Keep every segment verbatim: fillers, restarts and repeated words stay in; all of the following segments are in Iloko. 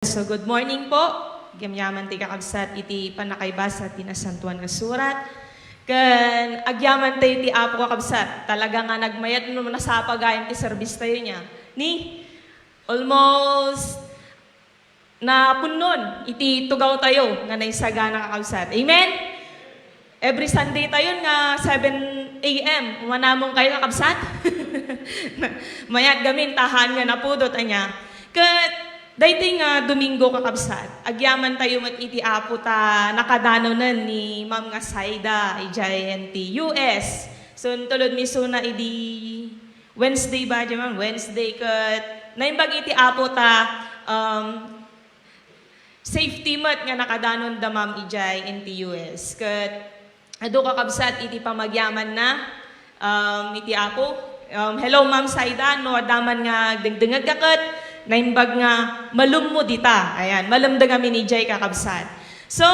So, good morning po. Agyamyaman tayo, kakabsat, iti pannakaibasa ti Nasantoan nga Surat. Ken agyamanen tayo ti Apo, kakabsat. Talaga nga nagmayat no nasapa gayam ti service tayo niya. Ni, almost napunnon iti tugaw tayo nga naisagana, kakabsat. Amen? Every Sunday tayon nga seven A M, umanamong kayo, kakabsat? Mayat gamin, tahan nga napudot, ania. Ket daytoy nga Domingo, kakabsat, agyaman tayo met iti Apo ta nakadanonen ni Ma'am nga Saida idiay N T U S. So, intulod mi isuna idi Wednesday ba, di, Ma'am? Wednesday ket naimbag iti Apo ta, um, safety met nga nakadanon da Ma'am idiay N T U S. Ket adu, kakabsat, iti pamagyamanna, um, iti Apo. Um, hello, Ma'am Saida, no adda man nga agdengdengngeg ka ket naimbag nga malem mo dita. Ayan, malem da ngamin idiay, kakabsat. So,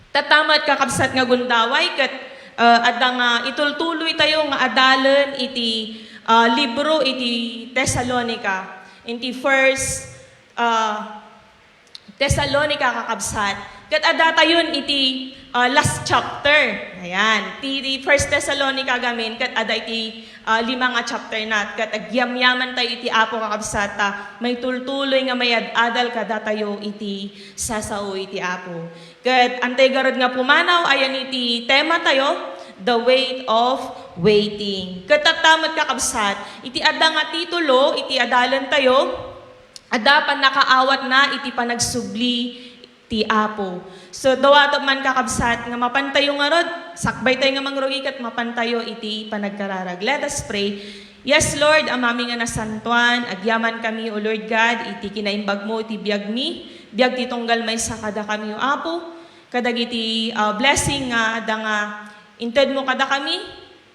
tatta met, kakabsat, nga gundaway ket, uh, adda nga itultuloy tayo nga adalen iti, uh, libro iti Tesalonica, iti First, uh, Tesalonica, kakabsat. Ket adda tayon iti, uh, last chapter. Ayan, ti, ti First Tesalonica gamin ket adda iti, uh, lima nga chapter na. Ket agyamyaman tayo iti Apo, kakabsat, ta maitultuloy nga mayad-adal kadatayo iti sasao iti Apo. Ket antay garud nga pumanaw, ayan iti tema tayo, the weight of waiting. Ket tatta met, kakabsat, iti adda nga titulo iti adalen tayo, adda pannakaawatna iti panagsubli ti Apo. So, dawatek man, kakabsat, nga mapan tayo ngarud, sakbay tayo nga mangrugi ket mapan tayo iti panagkararag. Let us pray. Yes, Lord, Amami nga nasantoan, agyaman kami, O Lord God, iti kinaimbag mo iti biag mi, biag ti tunggal maysa kada kami, O Apo, kadagiti, ah, blessing nga adda nga inted mo kada kami,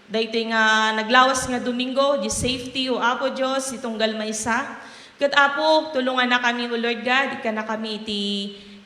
daytoy nga naglawas nga Domingo, di safety, O Apo Dios, ti tunggal maysa. Ket, Apo, tulongana kami, O Lord God, ikkana kami iti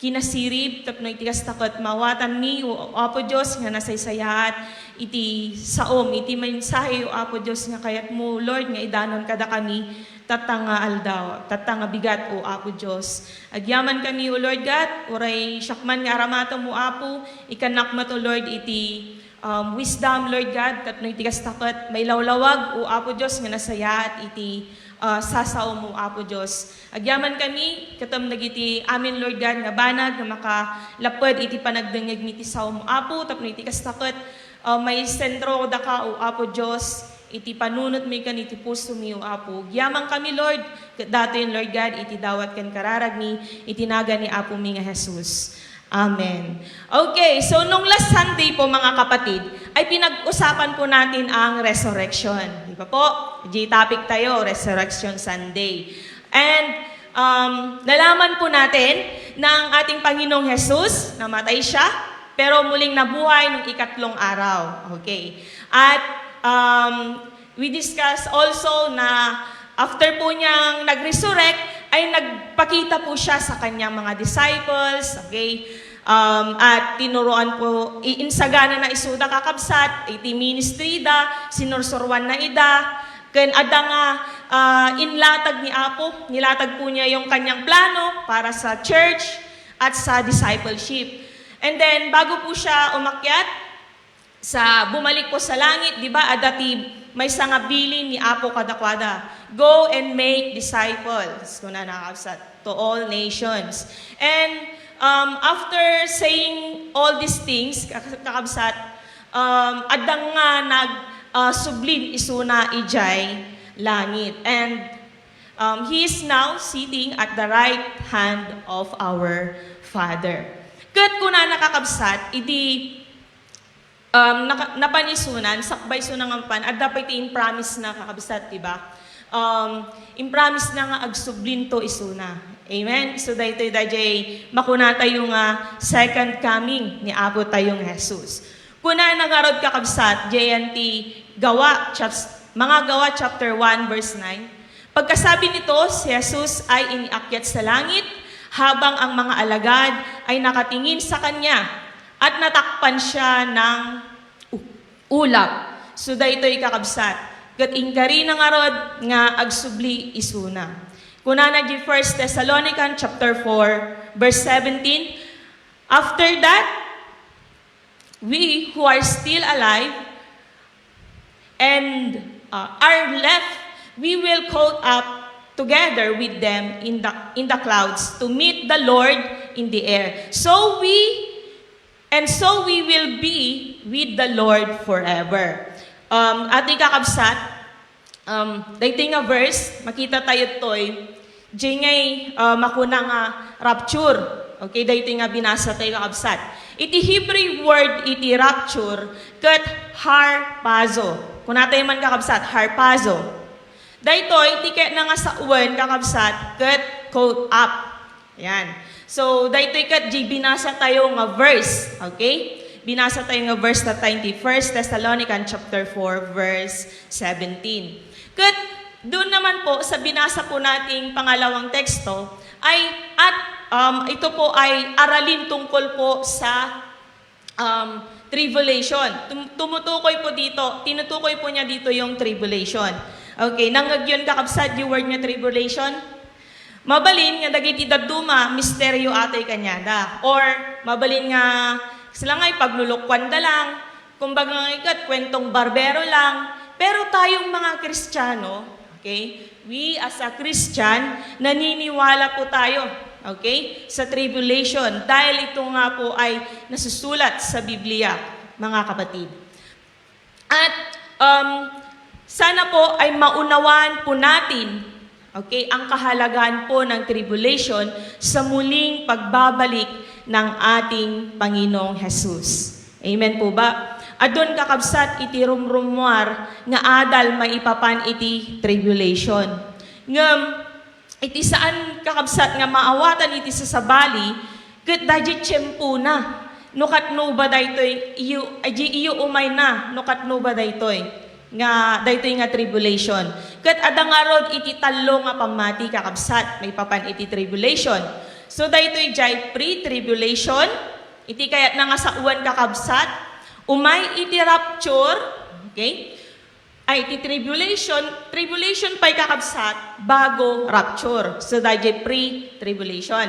kinasirib, tapno iti kasta ket maawatanmi, O Apo Dios, nga nasaysayaat iti saom, iti mensahe, O Apo Dios, nga kayatmo, Lord, nga idanon kada kami, tatta nga aldaw, tatta nga bigat, O Apo Dios. Agyaman kami, O Lord God, uray siak man nga aramatem, O Apo, ikkannak met, O Lord, iti um, wisdom, Lord God, tapno iti kasta ket mailawlawag, O Apo Dios, nga nasayaat iti, uh, sasaom, O Apo Dios. Agyaman kami, ket dagiti amin, Lord God, nga banag nga makalapped iti panagdengngeg mi iti saom, Apo, tapno iti kasta ket, uh, maisentro daka, O Apo Dios, iti panunot mi ken iti puso mi, O Apo. Agyaman kami, Lord, ket datoyen, Lord God, iti dawat ken kararag mi, iti nagan ni Apo mi nga Jesus. Amen. Okay, so nung last Sunday po, mga kapatid, ay pinag-usapan po natin ang resurrection. Di ba po? G topic tayo, Resurrection Sunday. And, um, nalaman po natin na ang ating Panginoong Jesus, namatay siya, pero muling nabuhay nung ikatlong araw. Okay. At, um, we discuss also na after po niyang nag-resurrect, ay nagpakita po siya sa kanyang mga disciples, okay? Um, at tinuruan po, i-, insagana na isuda, kakabsat, iti ministry da, sinursuruan na ida, ken adda nga, ah, inlatag ni Apo, nilatag po niya yung kanyang plano para sa church at sa discipleship. And then, bago po siya umakyat, sa bumalik po sa langit, di ba, adda ti maysa nga bilin ni Apo kadakuada, "Go and make disciples," kunana, kakabsat, "to all nations." And, um, after saying all these things, kak-, kakabsat, um, adda nga nag, uh, sublin isuna idiay langit. And, um, he is now sitting at the right hand of our Father. Ket kunana, kakabsat, idi um, naka-, napan isunan, sakbay isuna nga mapan, adda pay ti impromise na, kakabsat, di ba? Um, impromise na nga agsublinto isuna. Amen? So, daytoy dayjay makuna tayo nga second coming ni Apo tayo nga Jesus. Kuna na ngarud, kakabsat, diay ti Gawa, chaps-, Mga Gawa chapter one, verse nine. Pagkasabi nito, si Jesus ay iniakyat sa langit habang ang mga alagad ay nakatingin sa kanya at natakpan siya ng u-, ulap. So, daytoy, kakabsat, ket inkarina ngarud nga agsubli isuna. Kunana di First Thessalonians chapter four, verse seventeen, "After that, we who are still alive and, uh, are left, we will caught up together with them in the, in the clouds to meet the Lord in the air. So we, and so we will be with the Lord forever." Um, atoy kakabsat, um, daytoy nga verse, makita tayo toy, di ngay, uh, makuna nga rapture. Okay, daytoy nga binasa tayo, kakabsat. Iti Hebrew word iti rapture, ket harpazo. Kuna tayo man, kakabsat, harpazo. Daytoy, ti kayatna nga sawen, kakabsat, ket caught up. Ayan. So, daytoy ket di binasa tayo nga verse. Okay? Binasa tayo nga verse ta iti First Thessalonians chapter four, verse seventeen. Ket doon naman po sa binasa po nating pangalawang teksto ay at, um, ito po ay aralin tungkol po sa, um, tribulation. Tum-, tumutukoy po dito, tinutukoy po niya dito yung tribulation. Okay, nangngegyon, kakabsat, yung word nga tribulation? Mabalin nga dagiti dadduma, misteryo atoy kaniada. Or mabalin nga sila nga ipaglulukuanda lang, kumbaga nga ikat, kwentong barbero lang. Pero tayong mga Kristiyano, okay, we as a Christian, naniniwala po tayo, okay, sa tribulation. Dahil ito nga po ay nasusulat sa Biblia, mga kapatid. At, um, sana po ay maunawaan po natin, okay, ang kahalagahan po ng tribulation sa muling pagbabalik ng ating Panginoong Jesus. Amen po ba? Adun, kakabsat, iti rumrumuar nga adal maipapan iti tribulation. Ngem, iti saan, kakabsat, nga maawatan iti sasabali, ket daydiay tiempona. No katno ba daytoy, iyo, ay, di iyo umayna, no katno ba daytoy nga, daytoy nga tribulation. Ket adda ngarud iti tallo nga pammati, kakabsat, maipapan iti tribulation. So, daytoy jay pre-tribulation, iti kayatna nga sawen, kakabsat, umay iti rapture, okay? Ay, ti tribulation, tribulation pay, kakabsat, bago rapture. So, daydiay pre-tribulation.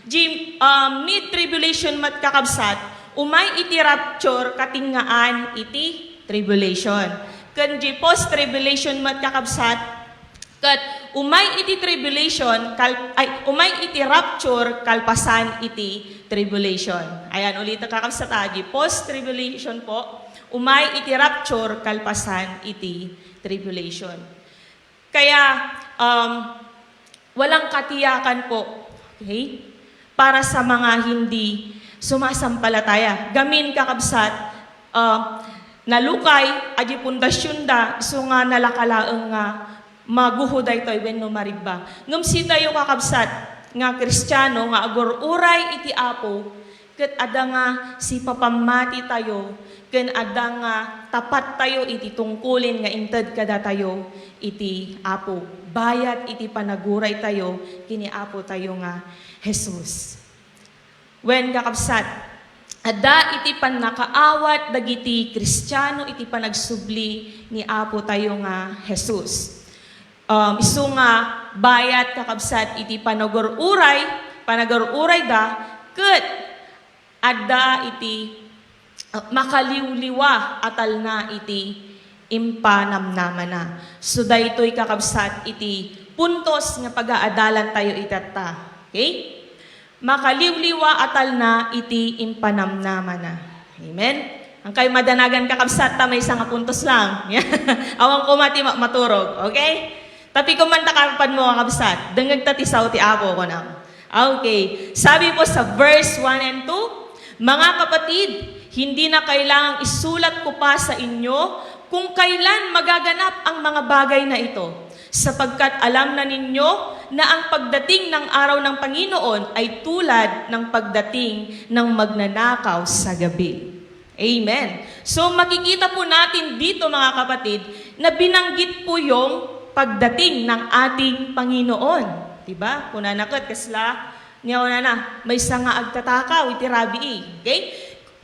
Di, ah, mid-tribulation met, kakabsat, umay iti rapture, katingaan iti tribulation. Ken di post-tribulation met, kakabsat, ket umay iti tribulation, kal-, ay, umay iti rapture, kalpasan iti tribulation. Ayan, ulit, kakabsat, ah, di post-tribulation po, umay iti rapture kalpasan iti tribulation. Kaya, um, walang katiyakan po, okay? Para sa mga hindi sumasampalataya. Gamin, kakabsat, uh, nalukay a di pundasionda, isu nga nalaka laeng nga maguho daytoy wenno maribba. Ngem sitayo, kakabsat, nga Kristiano nga agur-uray iti Apo, ket adda nga sipapammati tayo, ken adda nga tapat tayo iti tungkulin nga inted kadatayo iti Apo, bayat iti panaguray tayo ken ni Apo tayo nga Jesus. Wen, kakabsat, adda iti pannakaawat dagiti Kristiano iti panagsubli ni Apo tayo nga Jesus. Um, isu nga bayat, kakabsat, iti panagur-uray, panagur-urayda, ket adda iti, uh, makaliwliwa a talna iti impanamnamana. So, daytoy, kakabsat, iti puntos nga pagaadalan tayo itatta. Okay? Makaliwliwa a talna iti impanamnamana. Amen? Ang kay madanagan, kakabsat, ta maysa nga puntos lang. Awan ko mati ma-, maturog. Okay? Tapi ko man ta karpad mo, kakabsat. Dengeg ta ti sao ti Apo, kunam. Okay. Sabi po sa verse one and two, "Mga kapatid, hindi na kailangang isulat ko pa sa inyo kung kailan magaganap ang mga bagay na ito, sapagkat alam na ninyo na ang pagdating ng araw ng Panginoon ay tulad ng pagdating ng magnanakaw sa gabi." Amen. So, makikita po natin dito, mga kapatid, na binanggit po yung pagdating ng ating Panginoon. Diba? Kuna na ket, kasla, niya na, maysa nga agtatakaw iti rabii. Okay?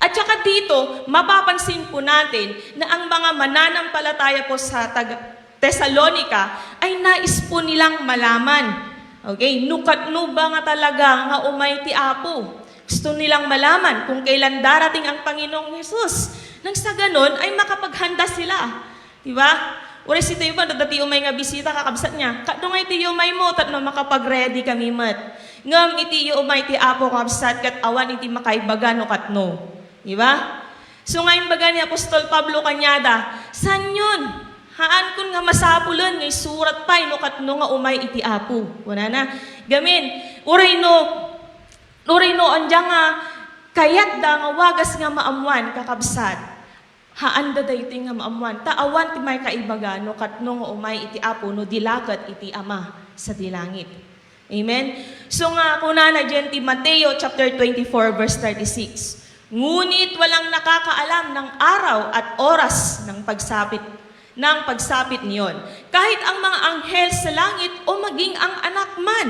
At saka dito, mapapansin po natin na ang mga mananampalataya po sa taga-, Tesalonica ay nais po nilang malaman. Okay, no katno ba nga talaga nga umay ti Apo? Gusto nilang malaman kung kailan darating ang Panginoong Jesus. Nang sa ganon ay makapaghanda sila. Di ba? Uray sitoy ba, dati umay nga bisita, kakabsat niya. Katno nga iti umay mo, tapno makapag-ready kami met. Ngem iti umay ti Apo, kakabsat, ket awan iti makaibaga no katno. Di ba? So nga imbaga ni Apostol Pablo kaniada, "Sanyon, haankon nga masapulen nga isurat pay no katno nga umay iti Apo." Kunana, gamin, uray no, uray no, anya nga kayatda nga wagas nga maammuan, kakabsat. Haanda daytoy nga maammuan. Ta awan ti makaibaga no katno nga umay iti Apo no di la ket iti Ama sadi langit. Amen? So nga, kunana diyan ti Mateo chapter twenty-four, verse thirty-six, "Ngunit walang nakakaalam ng araw at oras ng pagsapit, ng pagsapit niyon. Kahit ang mga anghel sa langit o maging ang anak man,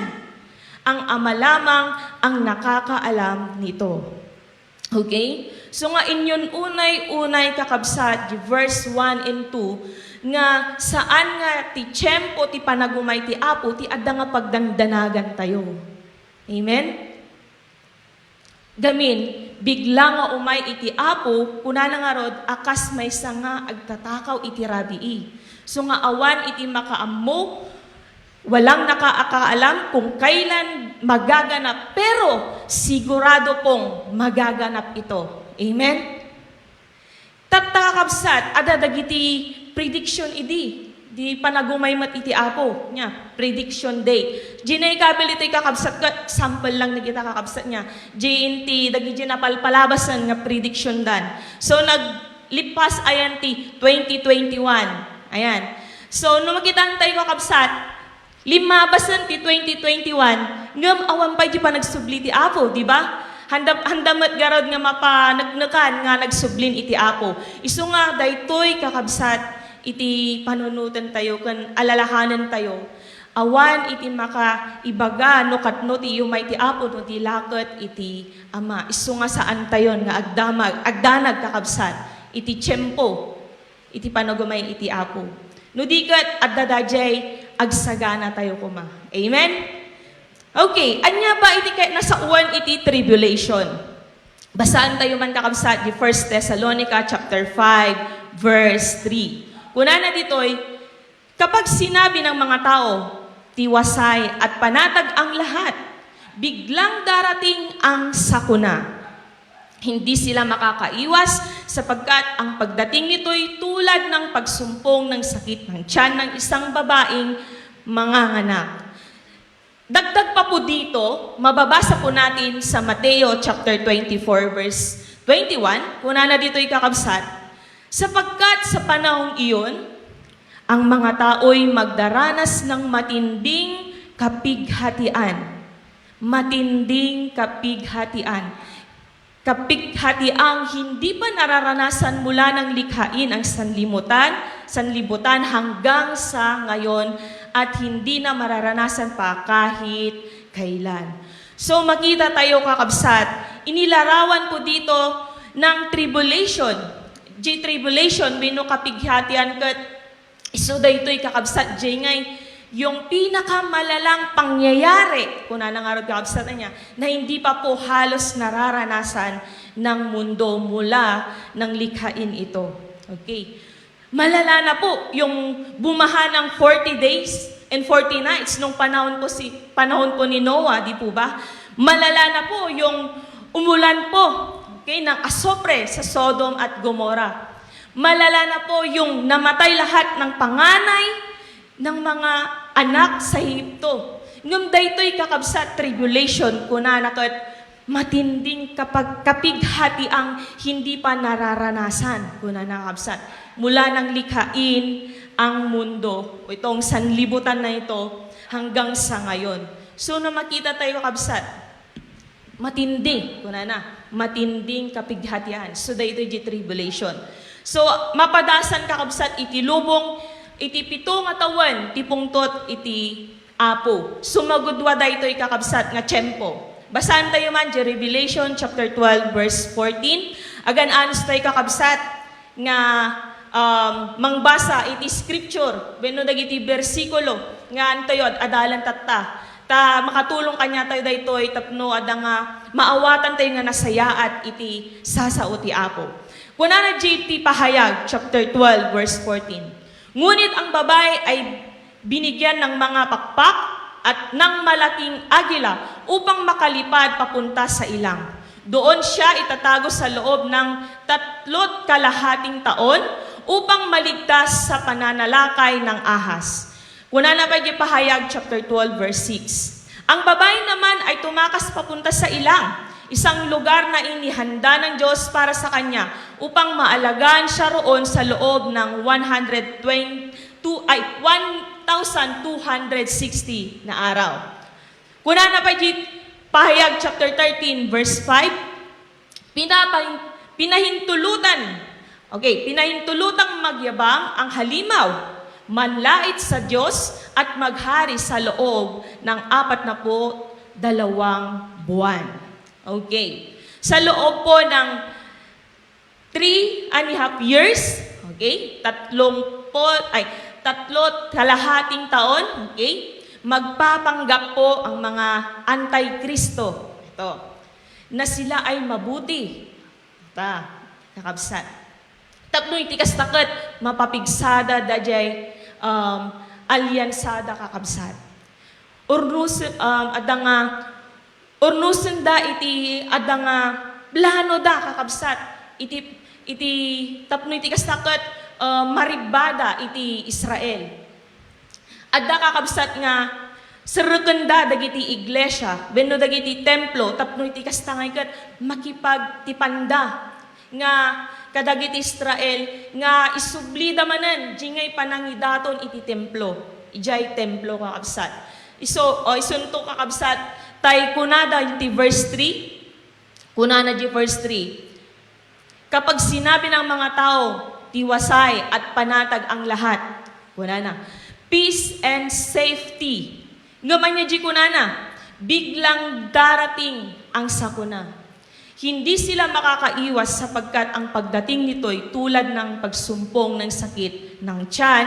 ang Ama lamang ang nakakaalam nito." Okay? So nga inyon unay-unay, kakabsat, di verse one and two, nga saan nga ti tiempo ti panagumay ti Apo ti adda nga pagdangdanagan tayo. Amen? Gamin, bigla nga umay iti Apo, kunana ngarud a kas maysa nga agtatakaw iti rabii. So nga awan iti makaammo, walang nakakaalam kung kailan magaganap, pero sigurado pong magaganap ito. Amen? Tatta, kakabsat, adda dagiti prediction idi, di panagumay met iti Apo, nya, prediction day. Diay kabil itoy, kakabsat, ket sample lang dagita, kakabsat, nya. Diay inti, dagiti napalpalabasan nga prediction dan. So, naglipas ayan ti twenty twenty-one. Ayan. So, no makitaan tayo, kakabsat, limabasen ti twenty twenty-one, ngem awan pay ti panagsubli ti Apo, di ba? Handa, handa met garud nga mapaneknekan nga nagsublin iti Apo. Isu nga daytoy, kakabsat, iti panunoten tayo ken alalahanen tayo. Awan iti makaibaga no katno ti umay ti Apo no di la ket iti Ama. Isu nga saan tayon nga agdamag, agdanag, kakabsat, iti tiempo iti panagumay iti Apo. No di ket, adda daydiay agsagana tayo koma. Amen? Okay, ania ba iti ket nasaoen iti tribulation? Basaan tayo man, kakabsat, di First Thessalonica chapter five, verse three. Kunana ditoy, "Kapag sinabi ng mga tao, 'Tiwasay at panatag ang lahat,' biglang darating ang sakuna. Hindi sila makakaiwas sapagkat ang pagdating nito'y tulad ng pagsumpong ng sakit ng tiyan ng isang babaeng manganganak." Dagdag pa po dito, mababasa po natin sa Mateo chapter twenty-four, verse twenty-one, kunana ditoy, kakabsat, "Sapagkat sa panahong iyon, ang mga tao'y magdaranas ng matinding kapighatian." Matinding kapighatian. Kapighatiang hindi pa nararanasan mula nang likhain ang sanlimutan, sanlibutan hanggang sa ngayon at hindi na mararanasan pa kahit kailan. So, makita tayo, kakabsat, inilarawan po dito ng tribulation. Di tribulation, wenno kapighatian ket isu daytoy, kakabsat, diay ngay, yung pinakamalalang pangyayari, kunana ngarud, kakabsat, ania, na hindi pa po halos nararanasan ng mundo mula nang likhain ito. Okay. Malala na po yung bumaha ng forty days and forty nights nung panahon po si, panahon po ni Noah, di po ba? Malala na po yung umulan po, okay, ng asopre sa Sodom at Gomorrah. Malala na po yung namatay lahat ng panganay ng mga anak sa Ehipto. Ngem daytoy, kakabsat, tribulation, kunana ket matinding kapag-, kapighatiang hindi pa nararanasan, kunana, kakabsat. Mula nang likhain ang mundo, o itong sanlibutan na ito, hanggang sa ngayon. So, no makita tayo, kakabsat, matindi, kunana, matinding kapighatian. So, daytoy di tribulation. So, mapadasan, kakabsat, iti lubong, iti pito nga tawen ti pungtot iti Apo. Sumagudua daytoy, kakabsat, nga tiempo. Basaan tayo man di Revelation chapter twelve, verse fourteen. Agan-anos tayo, kakabsat, nga, um, mangbasa iti scripture, wenno dagiti bersikulo nga antayo ad-adalan tatta. Ta makatulong kaniatayo daytoy tapno adda nga maawatantayo nga nasayaat iti sasao ti Apo. Kunana diay ti Pahayag, chapter twelve, verse fourteen, "Ngunit ang babae ay binigyan ng mga pakpak at ng malaking agila upang makalipad papunta sa ilang. Doon siya itatago sa loob ng tatlo't kalahating taon upang maligtas sa pananalakay ng ahas." Kunana pay diay Pahayag chapter twelve, verse six, "Ang babae naman ay tumakas papunta sa ilang, isang lugar na inihanda ng Diyos para sa kanya, upang maalagaan siya roon sa loob ng one hundred twenty-two, ay, one thousand two hundred sixty na araw." Kunana pay diay Pahayag chapter thirteen, verse five, pinapang-, pinahintulutan, okay, pinahintulutang magyabang ang halimaw, manlait sa Diyos at maghari sa loob ng apat na po dalawang buwan. Okay. Sa loob po ng three and a half years, okay, tatlong po, ay, tatlo kalahating taon, okay, magpapanggap po ang mga antikristo. Ito, na sila ay mabuti. Ta, kakabsat. Tapno iti kasta ket mapapigsada daydiay, um, alyansada, kakabsat. Urnusen, um, adda nga, urnosenda iti adda nga planoda, kakabsat. Iti, iti, tapno iti kasta ket, um, maribbada iti Israel. Adda, kakabsat, nga serrekenda dagiti iglesia wenno dagiti templo tapno iti kasta nga ket makipagtipanda nga kadagiti Israel nga isublida manen diay panangidaton iti templo. Idiay templo, kakabsat. Isu-, o, isunto, kakabsat, tay kunada iti verse three. Kunana di verse three, "Kapag sinabi ng mga tao, 'Tiwasay at panatag ang lahat,'" kunana, "Peace and safety." Ngem ania di kunana, "Biglang darating ang sakuna." Hindi sila makakaiwas sapagkat ang pagdating nito'y tulad ng pagsumpong ng sakit ng tiyan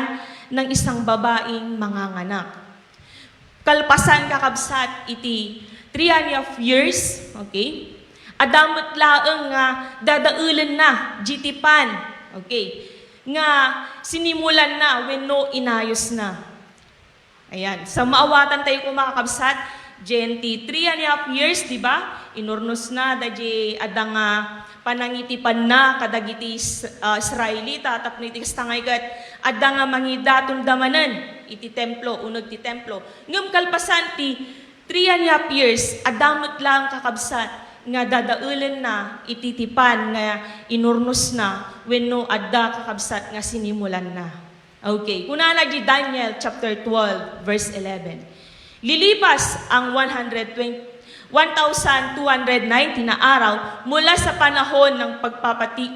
ng isang babaeng manganganak. Kalpasan, kakabsat, iti three and a half years, okay? Adda met laeng nga dadaelenna, diay tipan, okay? Nga sinimulanna wenno inayosna. Ayan. Sa maawatantayo koma, kakabsat, diay three and a half years, di ba? Inurnosna, daydiay adda nga panangitipanna kadagiti Is-, ah, Israelita, tapno iti kasta nga ket, adda nga mangidatonda manen iti templo, uneg ti templo. Ngem kalpasan ti three and a half years, adda met laeng, kakabsat, nga dadaelenna iti tipan nga inurnosna wenno adda, kakabsat, nga sinimulanna. Okay, kunana di Daniel chapter twelve, verse eleven, "Lilipas ang one hundred twenty, one thousand two hundred ninety na araw mula sa panahon ng pagpapati-,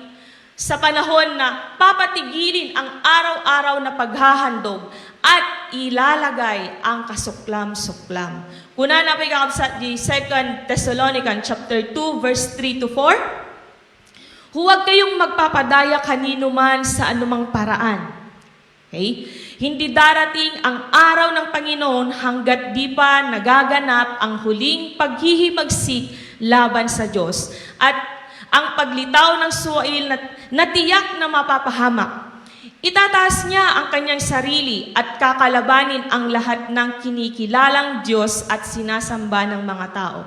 sa panahon na papatigilin ang araw-araw na paghahandog at ilalagay ang kasuklam-suklam." Kunana pay, kakabsat, di Second Thessalonians chapter two, verse three to four, "Huwag kayong magpapadaya kanino man sa anumang paraan." Okay? Hindi darating ang araw ng Panginoon hanggat di pa nagaganap ang huling paghihimagsik laban sa Diyos. At ang paglitaw ng suwail na, na tiyak na mapapahamak. Itataas niya ang kanyang sarili at kakalabanin ang lahat ng kinikilalang Diyos at sinasamba ng mga tao.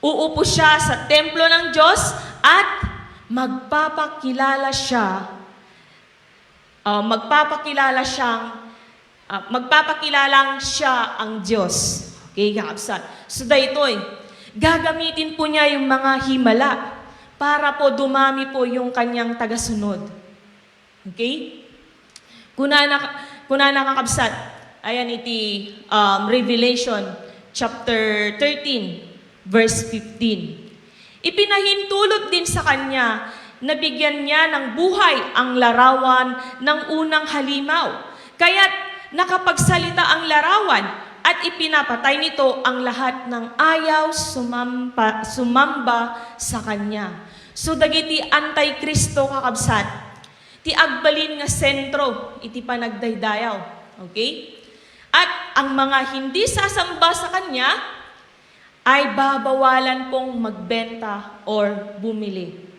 Uupo siya sa templo ng Diyos at magpapakilala siya, ah, magpapakilala siyang, ah, magpapakilalang siya ang Diyos. Okay, kakabsat. So, daytoy, gagamitin po niya yung mga himala para po dumami po yung kanyang tagasunod. Okay? Kunana, kunana, kakabsat, ayan iti, um, Revelation chapter thirteen, verse fifteen. "Ipinahintulot din sa kanya, nabigyan niya ng buhay ang larawan ng unang halimaw. Kaya't nakapagsalita ang larawan at ipinapatay nito ang lahat ng ayaw sumampa-, sumamba sa kanya." So, dagiti antikristo, kakabsat, ti agbalin nga sentro iti panagdaydayaw. Okay? At ang mga hindi sasamba sa kanya ay babawalan pong magbenta or bumili.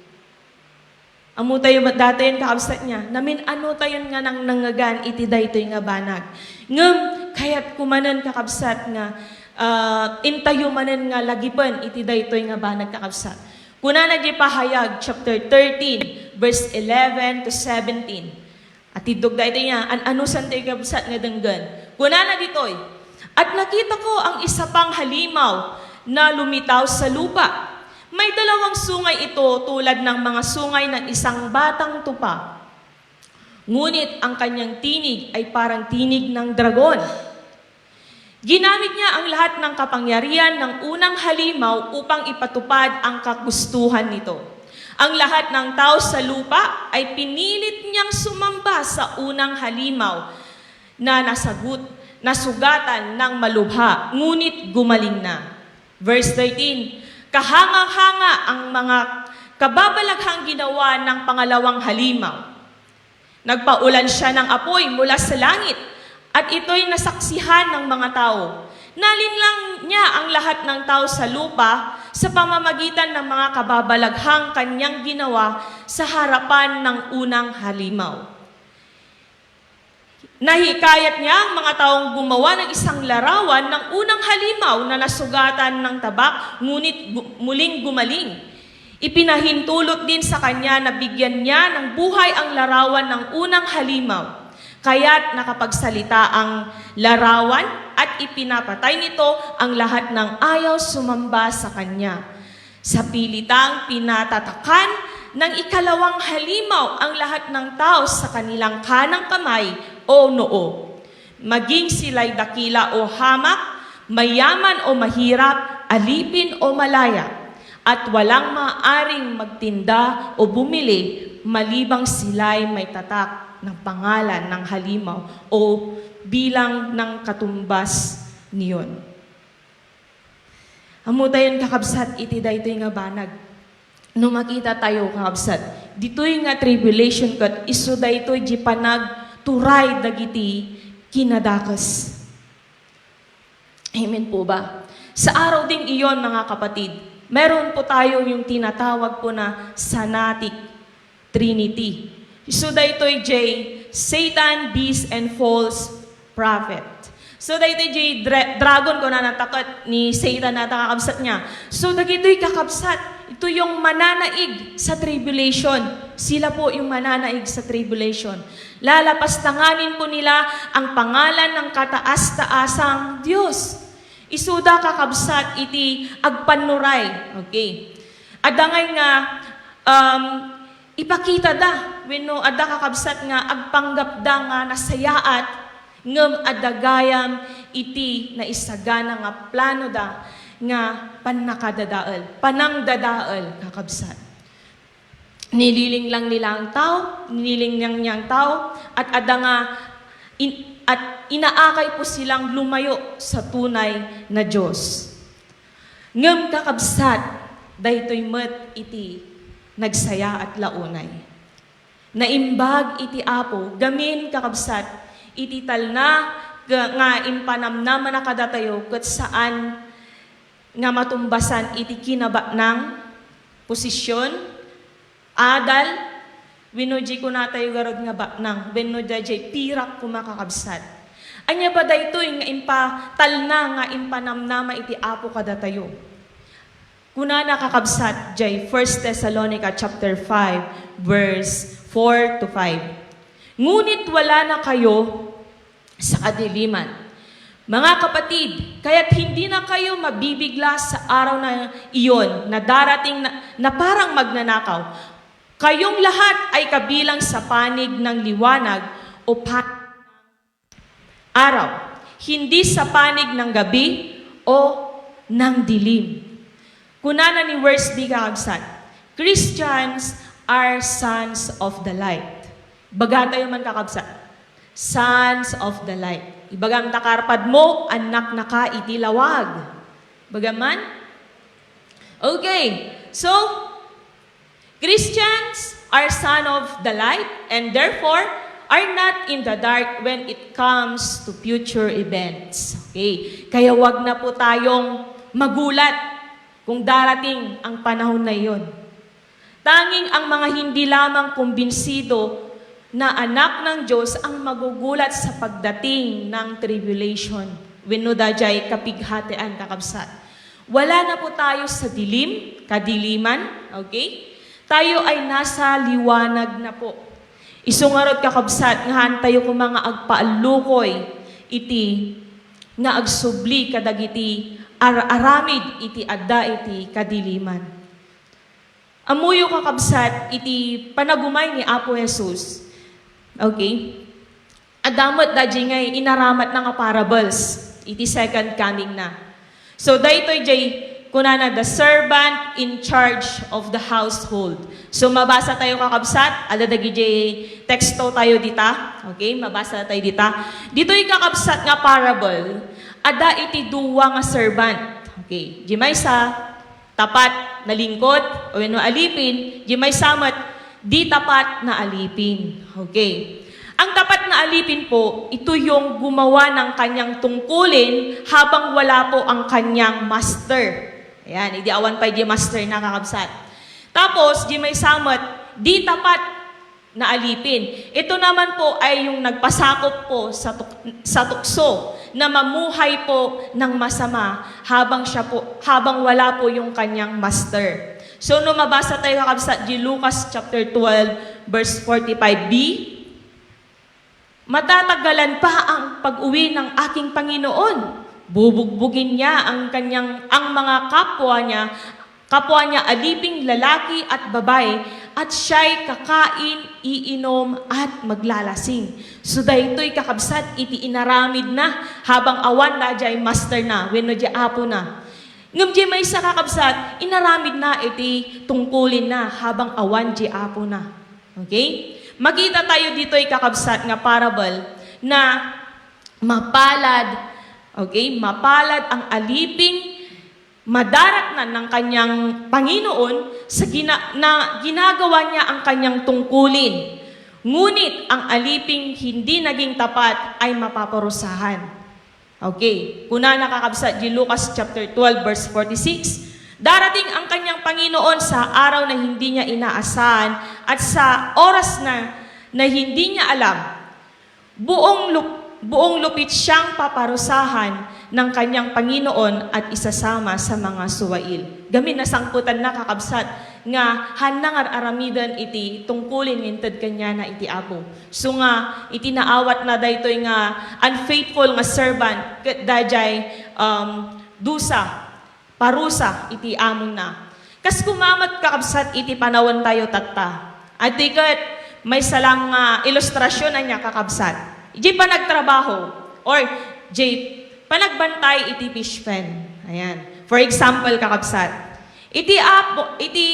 Ammo tayo met datayon, kakabsat, nga namin-ano tayon nga nangnangngegan iti daytoy nga banag. Ngem kayatko manen, kakabsat, nga, ah, intayo manen nga lagipen iti daytoy nga banag, kakabsat. Kunana di Pahayag chapter thirteen, verse eleven to seventeen. Atiddog daytoy nga, an-anusan tayo, kabsat, nga denggen. Kunana ditoy, "At nakita ko ang isa pang halimaw na lumitaw sa lupa. May dalawang sungay ito tulad ng mga sungay ng isang batang tupa. Ngunit ang kanyang tinig ay parang tinig ng dragon." Ginamit niya ang lahat ng kapangyarihan ng unang halimaw upang ipatupad ang kagustuhan nito. Ang lahat ng tao sa lupa ay pinilit niyang sumamba sa unang halimaw na nasagut, nasugatan ng malubha, ngunit gumaling na. Verse thirteen, kahanga-hanga ang mga kababalaghang ginawa ng pangalawang halimaw. Nagpaulan siya ng apoy mula sa langit, at ito'y nasaksihan ng mga tao. Nalinlang niya ang lahat ng tao sa lupa sa pamamagitan ng mga kababalaghang kanyang ginawa sa harapan ng unang halimaw. Nahikayat niya ang mga taong gumawa ng isang larawan ng unang halimaw na nasugatan ng tabak, ngunit gu-, muling gumaling. Ipinahintulot din sa kanya na bigyan niya ng buhay ang larawan ng unang halimaw. Kaya't nakapagsalita ang larawan at ipinapatay nito ang lahat ng ayaw sumamba sa kanya. Sa pilitang pinatatakan ng ikalawang halimaw ang lahat ng tao sa kanilang kanang kamay o noo. Maging sila'y dakila o hamak, mayaman o mahirap, alipin o malaya, at walang maaaring magtinda o bumili malibang sila'y may tatak ng pangalan ng halimaw o bilang ng katumbas niyon. Ammo tayon, kakabsat, iti daytoy nga banag. No makita tayo, kakabsat, ditoy nga tribulation ket isu daytoy di panagturay dagiti kinadakes. Amen po ba? Sa araw ding iyon, mga kapatid, meron po tayo yung tinatawag po na Sanatic Trinity. So, daytoy jay Satan, beast, and false prophet. So, daytoy jay dra-, dragon, kunana, taket ni Satan, a, kakabsat, nga. So, dagitoy, kakabsat, ito yung mananaig sa tribulation. Sila po yung mananaig sa tribulation. Lalapastanganin po nila ang pangalan ng kataas-taasang Diyos. Isuda, kakabsat, iti agpannuray. Okay. Adda ngay nga, um, ipakita da, wenno adda, kakabsat, nga agpanggap da nga nasayaat, ngem adda gayam iti naisagana nga plano da nga pannakadadael, panangdadael, kakabsat. Nililinglang nila ang tao, nililinglang niya ang tao, at adda nga in-, at inaakay po silang lumayo sa tunay na Diyos. Ngem, kakabsat, daytoy met iti nagsayaat la unay. Naimbag iti Apo, gamin, kakabsat, iti talna nga, nga impanamnamana kadatayo ket saan nga matumbasan iti kinabaknang, posisyon, adal, wenno di kunatayo garud nga baknang, wenno daydiay pirak koma, kakabsat. Ania ba daytoy nga impatalna nga impanamnama iti Apo kadatayo? Kunana, kakabsat, jay First Thessalonica chapter five, verse four to five, "Ngunit wala na kayo sa kadiliman, mga kapatid, kaya't hindi na kayo mabibigla sa araw na iyon na darating na, na parang magnanakaw. Kayong lahat ay kabilang sa panig ng liwanag o pa-, araw, hindi sa panig ng gabi o ng dilim." Kunana ni verse D, kakabsat, "Christians are sons of the light." Baga tayo man, kakabsat, sons of the light. Ibagam ta karpadmo, annaknaka iti lawag. Baga man? Okay. So, Christians are son of the light, and therefore, are not in the dark when it comes to future events. Okay? Kaya wag na po tayong magulat kung darating ang panahon na iyon. Tanging ang mga hindi lamang kumbinsido na anak ng Diyos ang magugulat sa pagdating ng tribulation. Wenno dayjay kapighatian, kakabsat. Wala na po tayo sa dilim, kadiliman, okay? Tayo ay nasa liwanag na po. Isu ngarud, kakabsat, nga haan tayo koma nga agpaallukoy iti nga agsubli kadagiti ar-aramid iti adda iti kadiliman. Ammoyo, kakabsat, iti panagumay ni Apo Jesus. Okay? Adda met dayjay nga inaramatna nga parables iti second coming na. So, daytoy jay kunana, the servant in charge of the household. So, mabasa tayo, kakabsat, adda dagiti teksto tayo dita. Okay? Mabasa tayo dita. Ditoy, kakabsat, nga parable, adda iti dua nga servant. Okay? Di maysa, tapat, nalingkod, wenno alipin, di maysa met, di tapat na alipin. Okay. Ang tapat na alipin po, ito yung gumawa ng kanyang tungkulin habang wala po ang kanyang master. Ayan, idi awan pay di master na, kakabsat. Tapos, di maysa met, di tapat na alipin. Ito naman po ay yung nagpasakop po sa tuk-, sa tukso na mamuhay po ng masama habang siya po, habang wala po yung kanyang master. So, no mabasa tayo, kakabsat, di Lucas chapter twelve, verse forty-five b, "Matatagalan pa ang pag-uwi ng aking Panginoon. Bubugbugin niya ang kanyang, ang mga kapwa niya, kapwa niya aliping lalaki at babae, at siya'y kakain, iinom, at maglalasing." So, daytoy, kakabsat, iti inaramid na habang awan dayjay master na, wenno di apo na. Ngem di maysa, kakabsat, inaramid na iti tungkulin na habang awan di apo na. Okay? Makita tayo ditoy, kakabsat, nga parable na mapalad, okay, mapalad ang aliping madaratnan ng kanyang Panginoon sa gina-, na ginagawa niya ang kanyang tungkulin. Ngunit ang aliping hindi naging tapat ay mapaparusahan. Okay, kuna na, kakabsat, di Lucas chapter twelve, verse forty-six, "Darating ang kanyang Panginoon sa araw na hindi niya inaasahan at sa oras na, na hindi niya alam. Buong lup-, buong lupit siyang paparusahan ng kanyang Panginoon at isasama sa mga suwail." Gamin nasangputan na, kakabsat, nga haan na nga ar-aramiden iti tungkulin nga inted kaniana iti Apo. So nga, iti naawat na daytoy nga unfaithful nga servant, ket dayjay, um, dusa, parusa iti amona. Kas kuma met, kakabsat, iti panawen tayo tatta. Adi ket maysa lang nga ilustrasyon ania, kakabsat. Iti panagtrabaho or iti panagbantay iti fish pen. Ayan. For example, kakabsat, iti apo, iti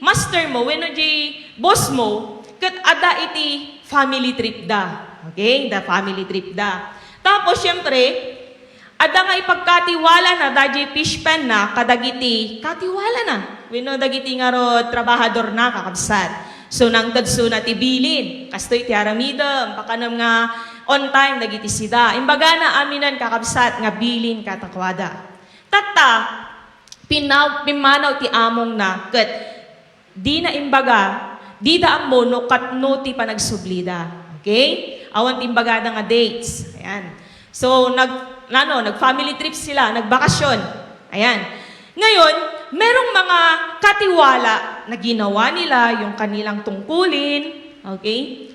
master mo, wenno di boss mo, ket adda iti family trip da. Okay? Da family trip da. Tapos, siyempre, adda nga ipagkatiwalana dayjay fish pen na kadagiti katiwalana. Wenno dagiti ngarud trabahador na, kakabsat. So, nangted suna ti bilin. Kastoy ti aramidem, pakanem nga on time dagiti sida. Imbagana aminen, kakabsat, nga bilin kadakuada. Tatta, pinaw-, pimmanaw ti amongna ket dina imbaga, dida ammo no katno ti panagsublida. Okay? Awan ti imbagada nga dates. Ayan. So, nag-, ano, nag-family trip sila, nagbakasyon. Ayan. Ngayon, merong mga katiwala na ginawa nila yung kanilang tungkulin. Okay?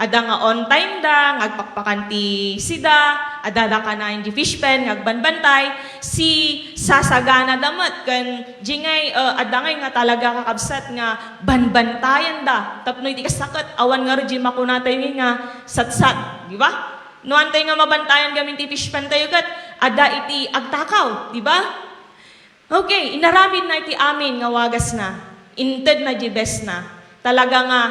Adda nga on time da, nga agpakpakan ti sida, adda da kanayon di fish pen, nga agbanbantay, si sasagana da met, ken di ngay, eh, adda ngay nga talaga, kakabsat, nga banbantayan da. Tapno iti kasta ket, awan ngarud di makuna tayo nga satsat, di ba? No, antay nga mabantayan gamin ti fish pen tayo ket, adda iti agtakaw, di ba? Okay, inaramid na iti amin nga wagas na. Inted na di best na. Talaga nga,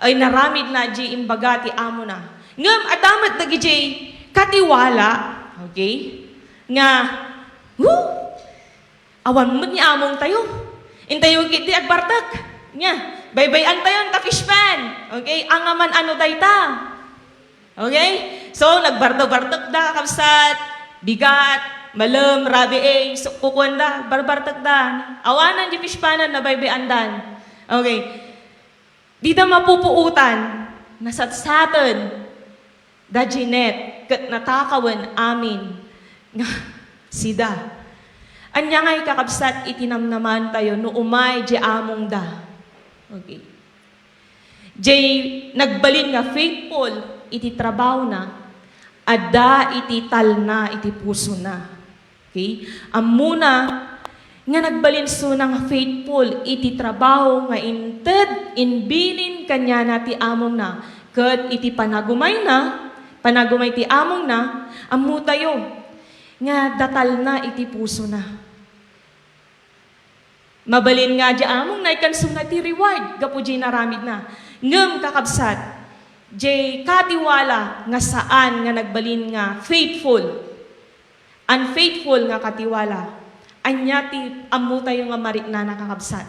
ay, inaramid na di imbaga ti amo na. Ngem, adda met dagiti katiwala, okay, nga, "Woo! Awan met ni among tayo. Intayo ket di agbartek. Nia, baybay-an tayo ta fish pen." Okay, angaman ano dayta. Okay? So, nagbarto-bartok da, kabsat. Bigat, malem, rabi, eh, so, kukuan da, barbartok da. Awanan di fish panan, nabaybayandan. Okay. Dida mapupuotan, nasatsaten, da Jeanette, ket natakawen amin nga sida. Ania ngay kakabsat iti namnamantayo no umay di amongda? Okay. Jay nagbalin nga faithful iti trabahona, adda iti talna iti pusona. Okay? Ammona nga nagbalin suna nga faithful iti trabaho nga inted inbilin kaniana ti amongna, ket iti panagumayna, panagumay ti amongna, ammotayo nga datalna iti pusona. Mabalin nga di amongna, ikkan suna ti reward gapu di naramidna. Ngem, kakabsat, di katiwala nga saan nga nagbalin nga faithful. Unfaithful nga katiwala. Ania ti ammotayo nga mariknana, kakabsat?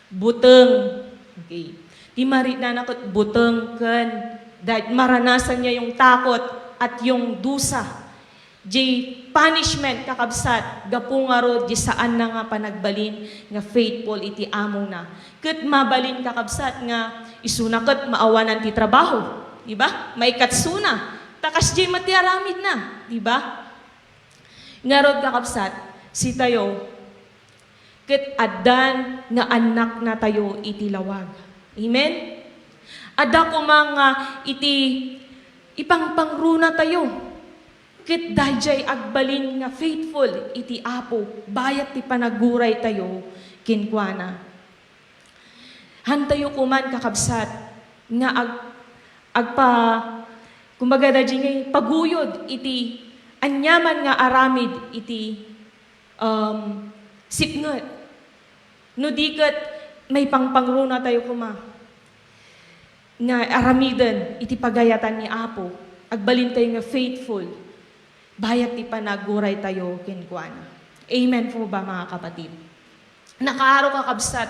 Buteng. Okay. Ti mariknana ket buteng ken da-, maranasanna yung takot at yung dusa. Di punishment, kakabsat, gapu ngarud di saanna nga panagbalin nga faithful iti amongna. Ket mabalin, kakabsat, nga isuna ket maawanan ti trabaho. Di ba? Maikatsuna. Ta kasdiay met ti aramidna. Di ba? Ngarud, kakabsat, sitayo, ket addan nga annaknatayo iti lawag. Amen? Adda koma nga iti ipangpangrunatayo, ket daydiay agbalin nga faithful iti Apo, bayat ti panaguraytayo kenkuana. Hantayo koman, kakabsat, nga ag-, agpa-, kumbaga, daydiay nga paguyod iti aniaman nga aramid iti, um, sipnget. No di ket maipangpangrunatayo koma nga aramiden iti pagayatan ni Apo, agbalintayo nga faithful. Bayat ti panaguraytayo kenkuana. Amen po ba, mga kapatid? Nakaaro, kakabsat,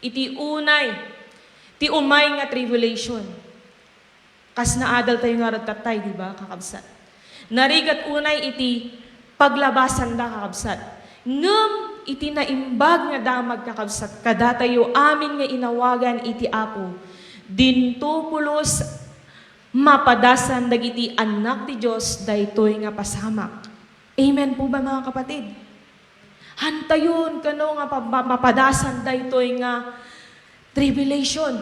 iti unay, ti umay nga tribulation. Kas naadaltayo ngarud tattay, di ba, kakabsat? Narigat unay iti paglabasanda, kakabsat. Ngem iti naimbag nga damag, kakabsat, kadatayo amin nga inawagan iti Apo, dinto pulos mapadasan dagiti annak ti Dios daytoy nga pasamak. Amen po ba, mga kapatid? Hantayon kano nga pa-, ma-, mapadasan daytoy nga tribulation.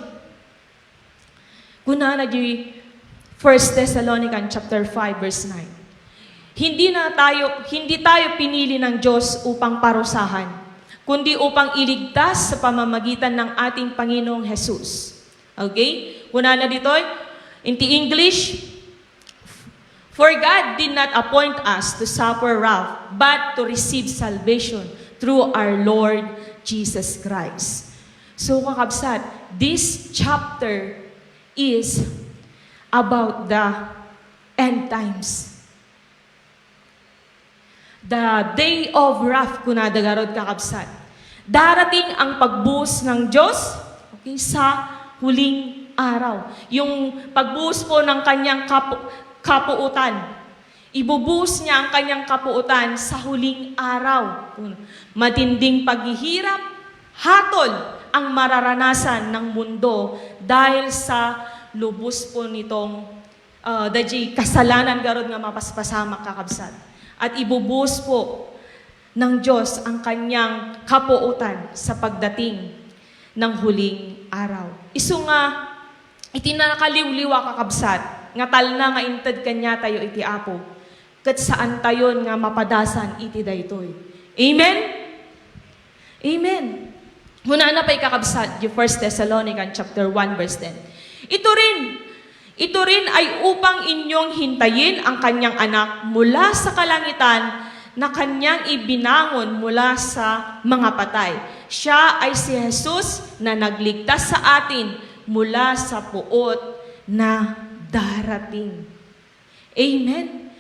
Kunana di First Thessalonians chapter five, verse nine, "Hindi na tayo, hindi tayo pinili ng Diyos upang parusahan, kundi upang iligtas sa pamamagitan ng ating Panginoong Jesus." Okay? Kunana ditoy, in the English, "For God did not appoint us to suffer wrath, but to receive salvation through our Lord Jesus Christ." So, kakabsat, this chapter is about the end times. The day of wrath, kunada garud, kakabsat. Darating ang pagbuhos ng Diyos, okay, sa huling araw. Yung pagbuhos po ng kanyang kapu-, kapuutan. Ibubuhos niya ang kanyang kapuutan sa huling araw. Matinding paghihirap, hatol ang mararanasan ng mundo dahil sa lubos po nitong, ah, daydiay kasalanan garud nga mapaspasamak, kakabsat. At ibubuhos po ng Diyos ang kanyang kapuotan sa pagdating ng huling araw. Isu nga, iti nakaliwliwa, kakabsat, nga talna nga inted kaniatayo iti Apo, ket saantayon nga mapadasan iti daytoy. Amen? Amen. Kunana pay, kakabsat, di First Thessalonians chapter one, verse ten. Ito rin, ito rin ay upang inyong hintayin ang kanyang anak mula sa kalangitan na kanyang ibinangon mula sa mga patay. Siya ay si Jesus na nagligtas sa atin mula sa puot na darating. Amen.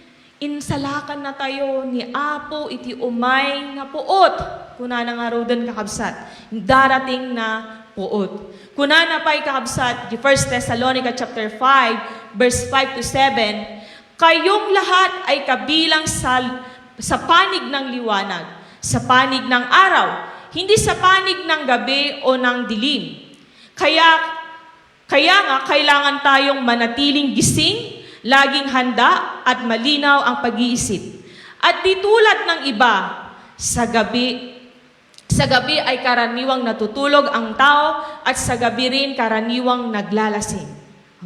Insalakannatayo ni Apo iti umay nga puot. Kunana ngaruden, kakabsat, darating na puot. Kunana pay, kakabsat, di First Thessalonica chapter five, verse five to seven, "Kayong lahat ay kabilang sa, sa panig ng liwanag, sa panig ng araw, hindi sa panig ng gabi o ng dilim." Kaya, kaya nga, kailangan tayong manatiling gising, laging handa, at malinaw ang pag-iisip. At di tulad ng iba, sa gabi, sa gabi ay karaniwang natutulog ang tao at sa gabi rin karaniwang naglalasing.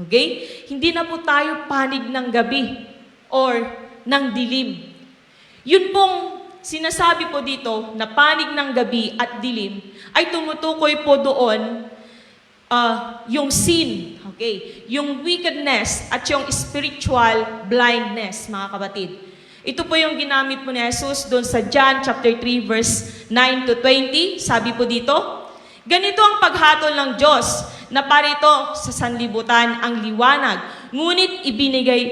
Okay? Hindi na po tayo panig ng gabi or ng dilim. Yun pong sinasabi po dito na panig ng gabi at dilim ay tumutukoy po doon, ah, yung sin, okay, yung wickedness at yung spiritual blindness, mga kapatid. Ito po yung ginamit po ni Jesus doon sa John chapter three, verse nine to twenty. Sabi po dito, "Ganito ang paghatol ng Diyos, na para ito sa sanlibutan ang liwanag, ngunit ibinigay,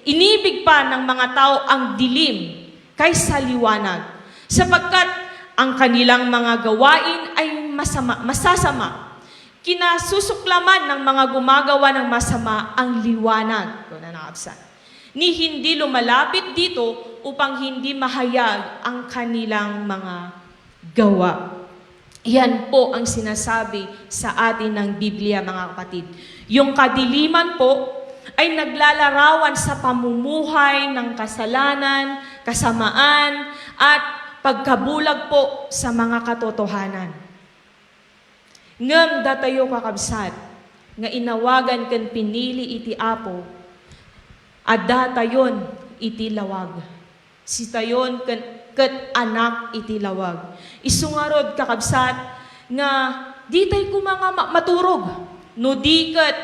inibig pa ng mga tao ang dilim kaysa liwanag, sapagkat ang kanilang mga gawain ay masama, masasama. Kinasusuklaman ng mga gumagawa ng masama ang liwanag." Kuna na, kabsat. "Ni hindi lumalapit dito upang hindi mahayag ang kanilang mga gawa." Yan po ang sinasabi sa atin ng Biblia, mga kapatid. Yung kadiliman po ay naglalarawan sa pamumuhay ng kasalanan, kasamaan, at pagkabulag po sa mga katotohanan. Ngem datayo, kakabsat, nga inawagan ken pinili iti Apo, addatayon iti lawag. Sitayon ken, ket anak iti lawag. Isu ngarud, kakabsat, nga ditay koma nga ma-, maturog, no di ket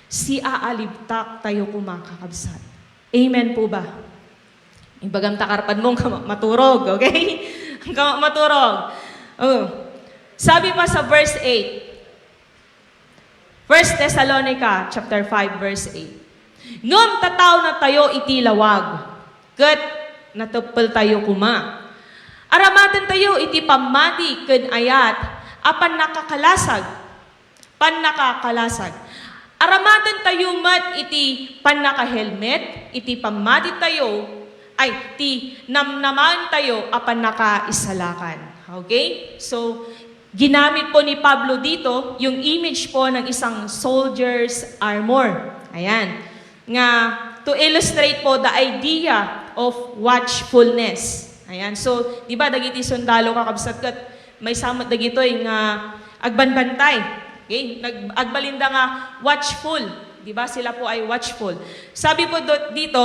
siaalibtak tayo koma, kakabsat. Amen po ba? Ibagam ta karpad mo, ang kama-, maturog, okay? Ang kama-, maturog. Oh. Sabi pa sa verse eight, First Thessalonica chapter five, verse eight, "Ngem tatawnatayo iti lawag, ket nateppeltayo koma. Aramatentayo iti pammati ken ayat a pannakakalasag." Pannakakalasag. Aramatentayo met iti pannakahelmet, iti pammatitayo, ay, ti namnamaentayo a pannakaisalakan. Okay? So, ginamit po ni Pablo dito yung image po ng isang soldier's armor. Ayan. Nga, to illustrate po the idea of watchfulness. Ayan. So, di ba, dagiti sundalo, kakabsat, ket maysa met dagitoy nga agbanbantay. Okay? Nag-, agbalinda nga watchful. Di ba? Sila po ay watchful. Sabi po do-, dito,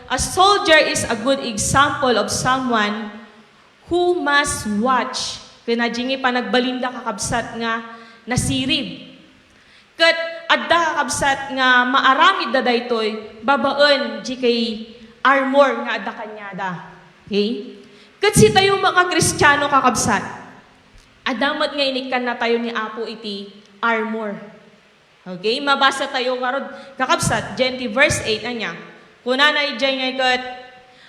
"A soldier is a good example of someone who must watch." Kaya na, Jimmy, panagbalinda, kakabsat, nga nasirib. Ket adda, kakabsat, nga maaramidda daytoy babaen di kay armor nga adda kaniada. Okay? Ket sitayo, mga Kristiano, kakabsat, adda met nga inikkannatayo ni Apo iti armor. Okay? Mabasatayo ngarud, kakabsat, diay iti verse eight, ania? Kunana idiay nga ket,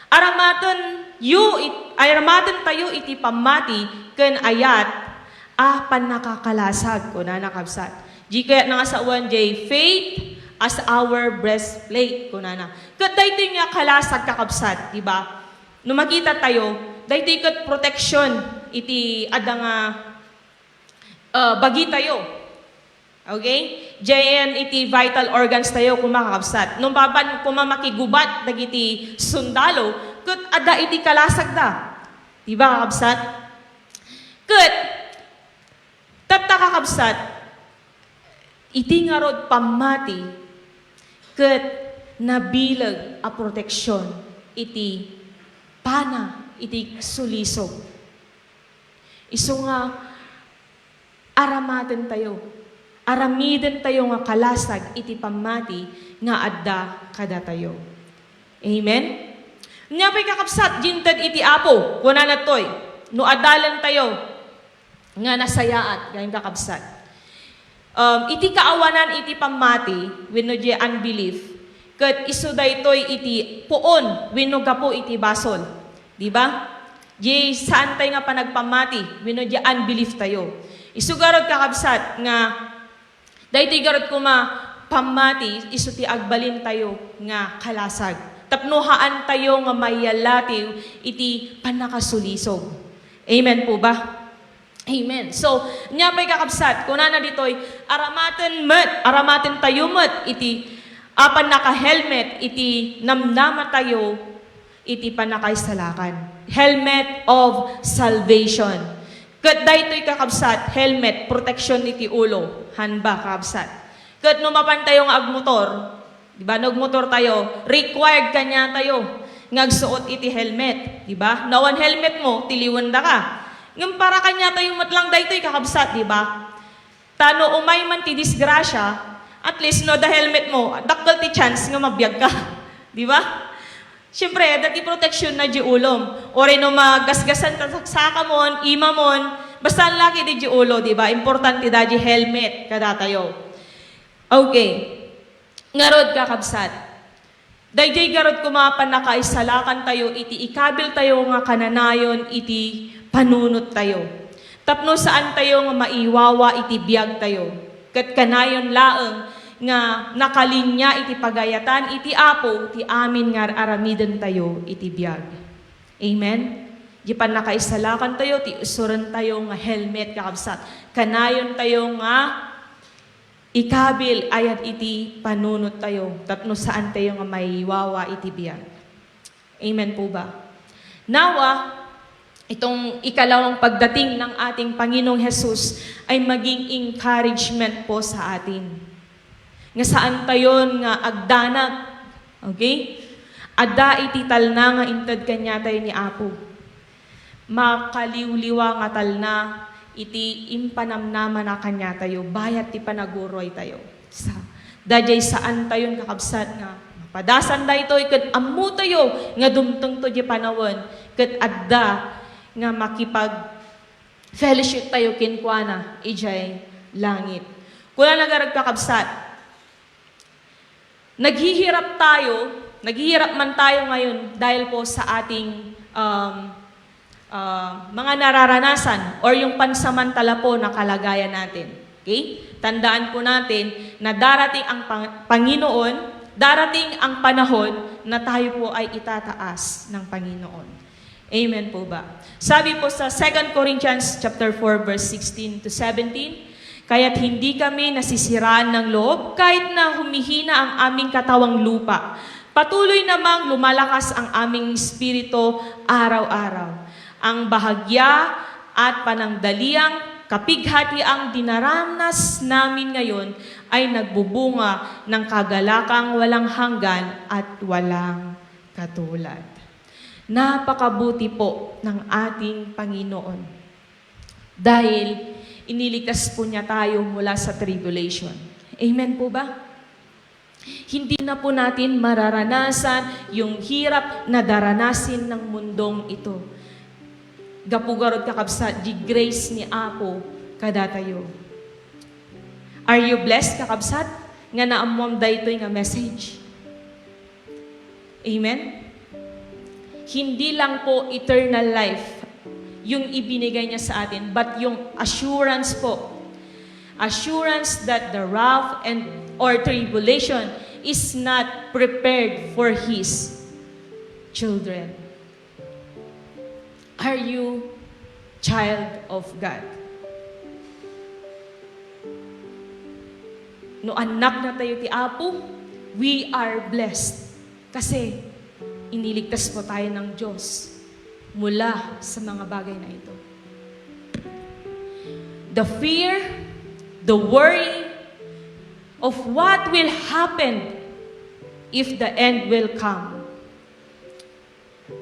"Aramatenyo it-, aramatentayo iti pammati ken ayat a pannakakalasag," kunana, kabsat. Di kayat nga sawen diay, "Faith as our breastplate," kunana. Ket daytoy nga kalasag, kakabsat, di ba? No makitatayo, daytoy ket protection iti adda nga, ah, bagitayo. Okay? Diayen iti vital organs tayo, koma, kakabsat. No mapan koma makigubat dagiti sundalo, ket adda iti kalasagda. Di ba, kakabsat? Ket, tatta, kakabsat, iti ngarud pammati, ket nabileg a proteksion iti pana iti sulisog. Isu nga, aramatentayo, aramidentayo nga kalasag iti pammati nga adda kadatayo. Amen? Nia pay, kakabsat, di inted iti Apo, kunana toy, no adalentayo nga nasayaat, gayam, kakabsat. Um, iti kaawanan iti pammati wenno diay unbelief, ket isu daytoy iti puon wenno gapu iti basol. Di ba? Diay saantay nga panagpammati wenno diay unbelief tayo. Isu garud, kakabsat, nga daytoy garud koma pammati isu ti agbalintayo nga kalasag. Tapno haantayo nga mayallatiw iti pannakasulisog. Amen po ba? Amen. So, nia pay kakabsat, kunana ditoy, aramaten met, aramaten tayo met iti apan naka-helmet iti namnamatayo iti pannakaisalakan. Helmet of salvation. Ket daytoy kakabsat, helmet, protection iti ulo. Han ba, kakabsat? Ket no mapan tayo nga agmotor, di ba, no agmotor tayo, required kaniatayo nga agsuot iti helmet, di ba? No awan helmet mo, tiliwen daka. Ngem para kaniatayo met lang daytoy, kakabsat, di ba? Ta no umay man ti disgrasya, at least no adda helmet mo, dakkel ti chance nga mabiag ka. Di ba? Siyempre, adda ti protection na di ulom. Uray no magasgasan ta saksaka mon, ima mon, basta ang laki di di ulo, di ba? Importante da di helmet kadatayo. Okay. Ngarud, kakabsat, daydiay garud koma pannakaisalakan tayo iti ikabil tayo nga kananayon iti panunot tayo. Tapno saan tayo nga maiwawa iti biag tayo. Ket kanayon laeng nga nakalinya iti pagayatan iti Apo ti amin nga ar-aramiden tayo iti biag. Amen? Di pannakaisalakan tayo, ti usuren tayo nga helmet, kakabsat. Kanayon tayo nga ikabil ayat iti panunot tayo, tapno saan tayo nga maiwawa iti biag. Amen po ba? Nawa, itong ikalawang pagdating ng ating Panginoong Jesus ay maging encouragement po sa atin. Nga saan tayon nga agdanag. Okay? Adda iti talna nga inted kaniatayo ni Apo. Makaliwliwa nga talna iti impanamnamana kaniatayo, bayat ti panaguroy tayo. Sa, daydiay saan tayon, kakabsat, nga mapadasan daytoy ket ammo tayo nga dumtengto di panawen ket adda nga makipag-fellowship tayo kenkuana idiay langit. Kunana garud, kakabsat, naghihirap tayo, naghihirap man tayo ngayon dahil po sa ating, um, ah, mga nararanasan or yung pansamantala po na kalagayan natin. Okay? Tandaan po natin na darating ang Pang-, Panginoon, darating ang panahon na tayo po ay itataas ng Panginoon. Amen po ba? Sabi po sa Second Corinthians chapter four, verse sixteen to seventeen, "Kaya't hindi kami nasisiraan ng loob kahit na humihina ang aming katawang lupa. Patuloy namang lumalakas ang aming espiritu araw-araw. Ang bahagya at panandaliang kapighatiang dinaranas namin ngayon ay nagbubunga ng kagalakang walang hanggan at walang katulad." Napakabuti po ng ating Panginoon dahil iniligtas po niya tayo mula sa tribulation. Amen po ba? Hindi na po natin mararanasan yung hirap na daranasin ng mundong ito. Gapu garud, kakabsat, di grace ni Apo kadatayo. Are you blessed, kakabsat, nga naammoam daytoy nga message? Amen? Hindi lang po eternal life yung ibinigay niya sa atin, but yung assurance po. Assurance that the wrath and or tribulation is not prepared for His children. Are you child of God? No annak na tayo ti Apo, we are blessed. Kasi iniligtas po tayo ng Diyos mula sa mga bagay na ito. The fear, the worry of what will happen if the end will come,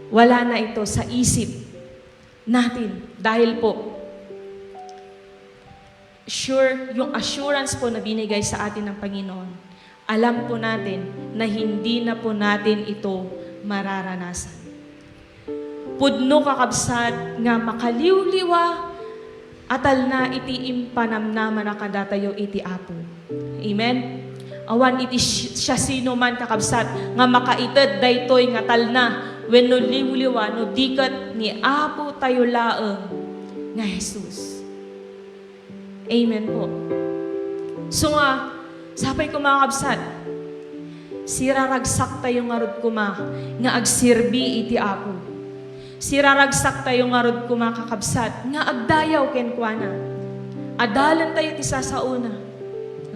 wala na ito sa isip natin. Dahil po, sure, yung assurance po na binigay sa atin ng Panginoon, alam po natin na hindi na po natin ito mararanasan. Pudno, kakabsat, nga makaliwliwa a talna iti impanamnamana kadatayo iti Apo. Amen? Awan iti si-, siasinoman, kakabsat, nga makaited daytoy nga talna wenno liwliwa no di ket ni Apo tayo laeng nga Jesus. Amen po. So nga, Sapay koma, kakabsat, siraragsaktayo ngarud koma nga agserbi iti Apo. Siraragsaktayo ngarud koma, kakabsat, nga agdayaw kenkuana. Adalentayo ti sasaona.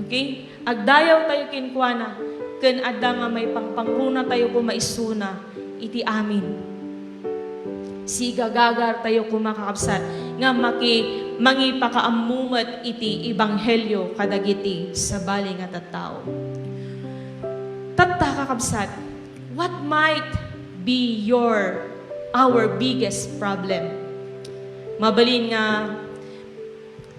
Okay? Agdayawtayo kenkuana, ken adda nga maipangpangrunatayo koma isuna iti amin. Sigagagartayo koma, kakabsat, nga maki-, mangipakaammo met iti ebanghelio kadagiti sabali nga tattao. Tatta, kakabsat, what might be your, our biggest problem? Mabalin nga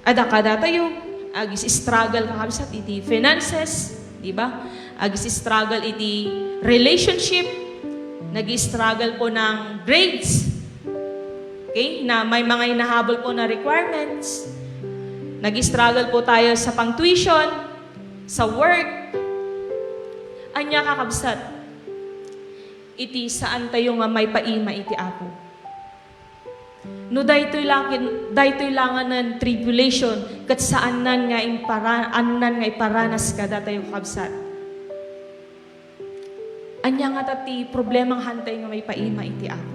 adda kadatayo, agis-struggle, kakabsat, iti finances, di ba? Agis-struggle iti relationship, nag-struggle po ng grades, okay, na may mga hinahabol po na requirements, nag-struggle po tayo sa pang-tuition, sa work. Ania, kakabsat, iti saan tayo nga maipaima iti Apo. No daytoy lakin-, daytoy langanen tribulation, ket saannan nga impara-, annan nga iparanas kadatayo, kakabsat. Ania ngata ti problema nga hantay nga maipaima iti Apo?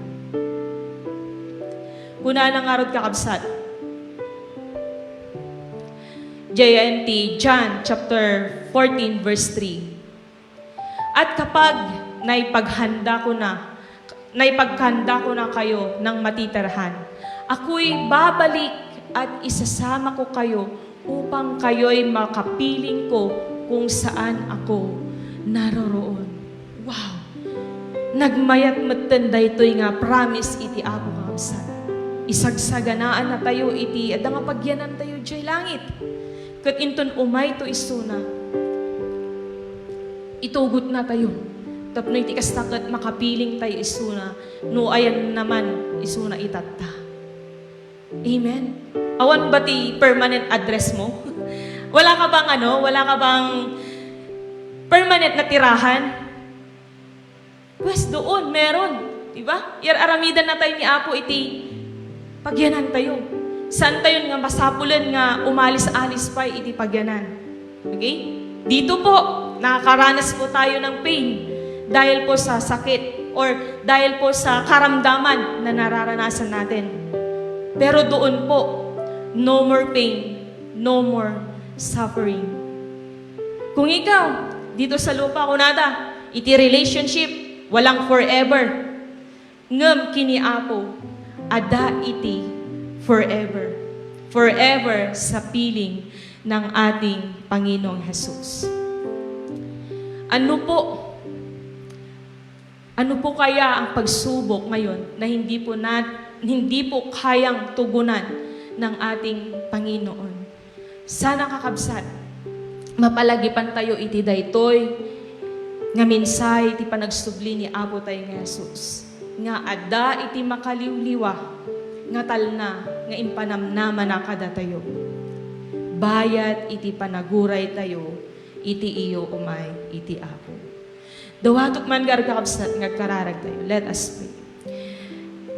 Kunana ngarud, kakabsat, diay ti John chapter fourteen, verse three. At kapag naipaghandakona, naipaghandakonakayo ng matitirahan, ako'y babalik at isasama ko kayo upang kayo'y makapiling ko kung saan ako naroroon. Wow! Nagmayat metten daytoy nga promise iti Apo, kakabsat. Isagsaganaannatayo iti adda nga pagyanantayo diay langit. Ket inton umayto isuna, itugotnatayo. Tapno iti kasta ket makapilingtayo isuna no ayanna man isuna itatta. Amen? Awan ba ti permanent address mo? Wala ka bang ano? Wala ka bang permanent na tirahan? Pues, doon, meron. Di ba? Yar-aramidannatayo ni Apo iti pagyanantayo. Saantayon nga masapulen nga umalis-alis pay iti pagyanan. Okay? Dito po, nakakaranas po tayo ng pain dahil po sa sakit or dahil po sa karamdaman na nararanasan natin. Pero doon po, no more pain, no more suffering. Kung ikaw, dito sa lupa, kunada, iti relationship, walang forever. Ngem kini Apo, adda iti forever. Forever sa piling ng ating Panginoong Jesus. Ano po, ano po kaya ang pagsubok ngayon na hindi po nat-, hindi po kayang tugunan ng ating Panginoon? Sana, kakabsat, mapalagipan tayo iti daytoy nga mensahe ti panagsubli ni Apo tayo nga Jesus, nga adda iti makaliwliwa nga talna nga impanamnamana kadatayo. Bayat iti panaguray tayo iti iyo umay iti Apo. Dawatok man, kakabsat, nga agkararag tayo. Let us pray.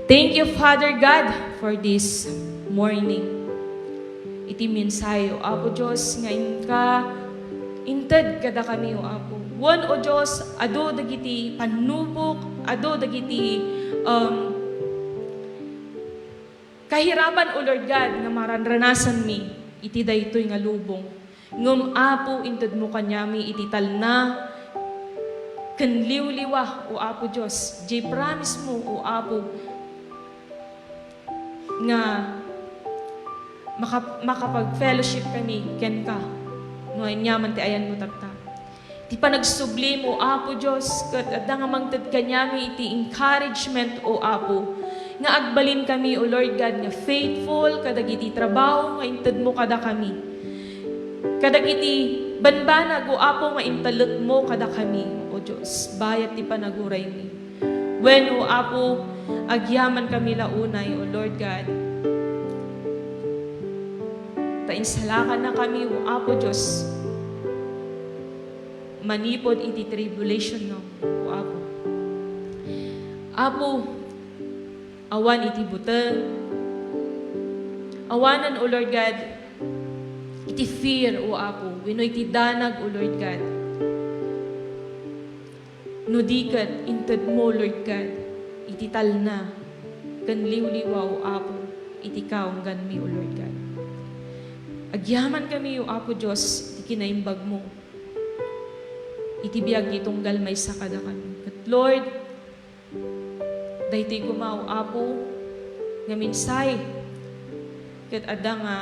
Thank you, Father God, for this morning. Iti mensahe, O Apo Dios, nga inka inted kadakami, O Apo. Wen, O Dios, adu dagiti pannubok, adu dagiti, um, kahirapan, O Lord God, nga maranranasanmi iti daytoy nga lubong. Ngem, Apo, intedmo kaniami iti talna ken liwliwa, O Apo Dios, diay promise mo, O Apo, nga maka-, makapag-fellowship kami kenka no aniaman ti ayanmo tatta. Ti panagsublim, O Apo Dios, ket adda nga mangted kaniami iti encouragement, O Apo, nga agbalin kami, O Lord God, nga faithful kadagiti trabaho nga intedmo kadakami. Kadagiti banbanag, O Apo, nga intalekmo kadakami, O Dios, bayat ti panaguraymi. Wen, O Apo, agyaman kami la unay, O Lord God. Ta insalakanna kami, O Apo Dios, manipud iti tribulation, no, O Apo. Apo, awan iti buteng. Awanen, O Lord God, ti iti fear, O Apo, wenno iti danag, O Lord God. No di ket intedmo, Lord God, iti talna ken liwliwa, O Apo, iti kaungganmi, O Lord God. Agyamankami, O Apo Dios, iti kinaimbagmo iti biag ti tunggal maysa kadakami. Ket Lord, daytoy koma, O Apo, nga mensahe ket adda nga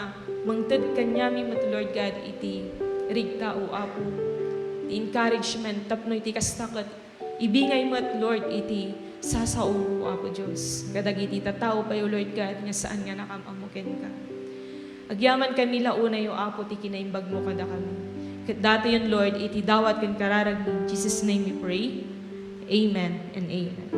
mangted kaniami met, Lord God, iti rigta, O Apo, ti encouragement tapno iti kasta ket ibingay met, Lord, iti sasaom, O Apo Dios, kadagiti tattao pay, O Lord God, nga saan nga nakam-ammo kenka. Agyamankami la unay, O Apo, ti kinaimbagmo kadakami. Ket datoyen, Lord, iti dawat ken kararagmi. In Jesus' name we pray. Amen and amen.